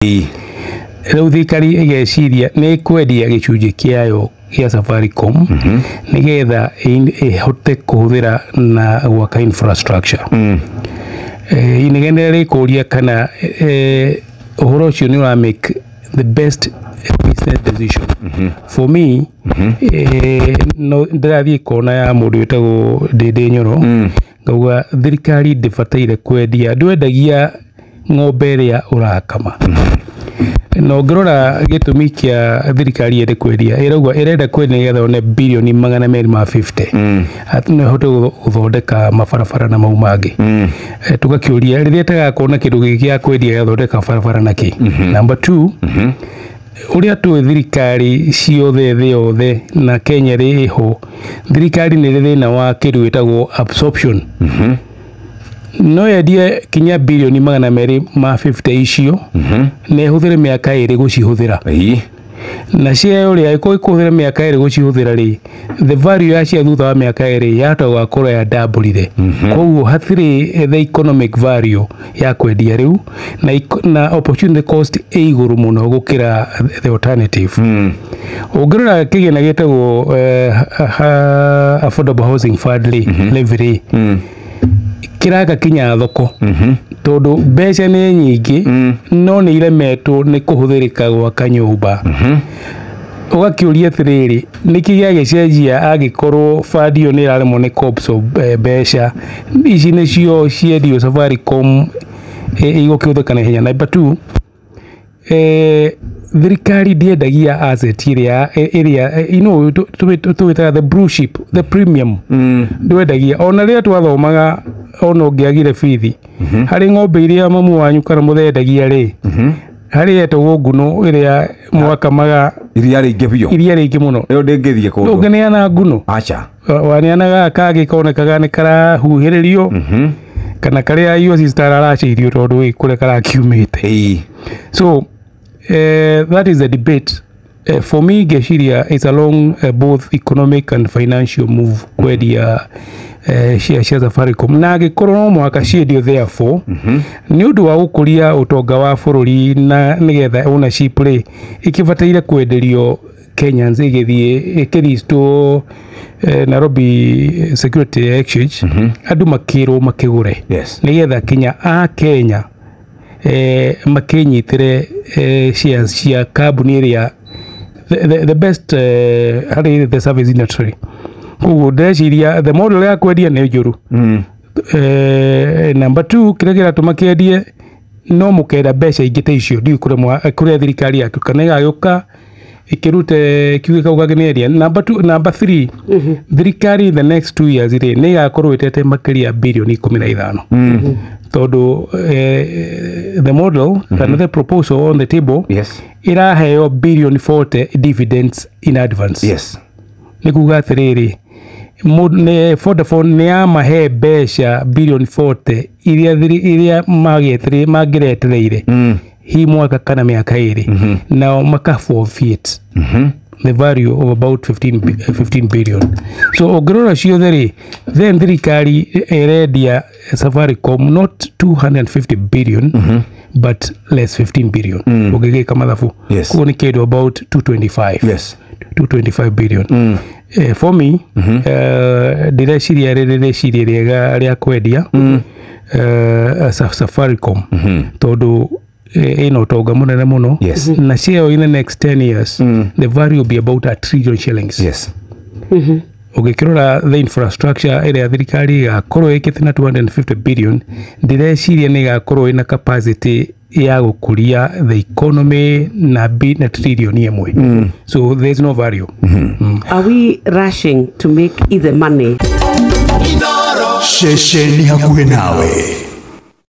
Rĩu thirikari ĩgeciria nĩ ĩkwendia gĩcunjĩ kĩayo gĩa Safaricom nĩgetha ĩhote kũhũthĩra na gwaka infrastructure. Inegene rĩkũria kana ũhoro ũcio nĩ ũra make the best business decision. For me, no ndĩrathiĩ kona ya mũndũ wĩtagwo Ndĩndĩ Nyoro, ngauga thirikari ndĩbataire kwendia. Ndwendagia ng'ombe ĩrĩa ũrakama. Na ũngĩrora gĩtũmi kĩa thirikari yende kwendia, ĩrauga ĩrenda kwendia nĩgetha yone birioni 250, atĩ no ĩhote gũthondeka mabarabara na mau mangĩ. Tũgakĩũria, rĩrĩa ĩtagakorwo na kĩndũ gĩkĩ gĩa kwendia, gĩathondeka barabara na kĩ? Number two, ũrĩa tũĩ thirikari ciothe thĩ yothe na Kenya rĩ ĩho, thirikari nĩ ĩrĩ thĩna wa kĩndũ gĩtagwo absorption. No yendie kinya birioni 250 icio na ĩhũthĩre mĩaka 2 gũcihũthĩra. Na cia ũrĩa ĩkorwo ĩkũhũthĩra mĩaka 2 gũcihũthĩra rĩ, the value ya cia thutha wa mĩaka 2 yahota gũgakorwo ya ndambũrire. Koguo hatirĩ the economic value ya kwendia rĩu, na opportunity cost ĩ igũrũ mũno gũkĩra the alternative. Ũngĩrora kĩgĩna gĩtagwo Affordable Housing Fund rĩ, levy rĩ, kĩraka kinya thoko, tondũ mbeca nĩ nyingĩ no nĩ iremetwo nĩ kũhũthĩrĩka gwaka nyũmba. Ũgakĩũria atĩrĩrĩ, nĩkĩ gĩagĩcenjia angĩkorwo fund ĩyo nĩ ĩraremwo nĩ kũ-absorb mbeca ici nĩcio ciendio Safaricom igũkĩhũthĩka na ihenya? Number two, thirikari ndĩendagia asset ĩrĩa tũwĩtaga the blue chip, the premium. Ndwendagia. Ona rĩrĩa twathomaga, ona ũngĩagire bithi harĩ ng'ombe iria mamu wanyu kana mũthendagia rĩ, harĩ yetagwo nguno ĩrĩa mwakamaga. Iria rĩingĩ biũ. Iria rĩingĩ mũno. Ĩyo ndĩngĩthiĩ kũndũ. Ndũngĩneana nguno. Aca. Waneanaga kangĩ konekaga nĩ karahuhĩrĩrio kana karĩa your sister aracĩirio tondũ ĩ kũrĩa karakiumĩte. So that is the debate. For me, ngeciria it's a long both economic and financial move kwendia share cia Safaricom, na angĩkorwo no mũhaka ciendio, therefore nĩ ũndũ wa gũkũria ũtonga wa bũrũri na nĩgetha ownership rĩ ĩkĩbataire kwenderio Kenyans, ĩgĩthiĩ ĩkĩristwo Nairobi Security Exchange, andũ makĩrwo makĩgũre, nĩgetha kinya a Kenya makĩnyitĩre shares cia kambuni ĩrĩa the best harĩ the service industry. Koguo ndĩreciria the model ya kwendia nĩ njũru. Number two, kĩrĩa kĩratũma kĩendie no mũkenda mbeca ingĩ ta icio, ndiũĩ kũrĩa thirikari yaku kana ĩgagĩũka ĩkĩrute kiuge kau kangĩnĩendia. Number two, number three, thirikari in the next 2 years rĩ nĩ ĩgakorwo ĩtete makĩria birioni 15, tondũ the model kana the proposal on the table ĩraheo birioni 40 dividends in advance. Nĩ kuga atĩrĩrĩ, nĩ Vodafone nĩ yamahe mbeca birioni 40 iria mangĩretereire hi mwaka kana mĩaka 2, nao maka forfeit the value of about 15 billion. So ũngĩrora ciothe rĩ, then thirikari ĩrendia Safaricom not 250 billion but less 15 billion, ũngĩgĩka mathabu. Koguo nĩ kĩndũ about 225, 225 billion. For me, ndĩreciria rĩrĩ rĩciria rĩega rĩa kwendia Safaricom, tondũ ĩna ũtonga mũnene mũno, na share in the next 10 years the value will be about a trillion shillings. Ũgĩkĩrora the infrastructure ĩrĩa thirikari ĩgakorwo ĩkĩte na 250 billion, ndĩreciria nĩ ĩgakorwo ĩna capacity ya gũkũria the economy na trillion 1. So there is no value. Are we rushing to make either money? Ceceni hakuhĩ nawe.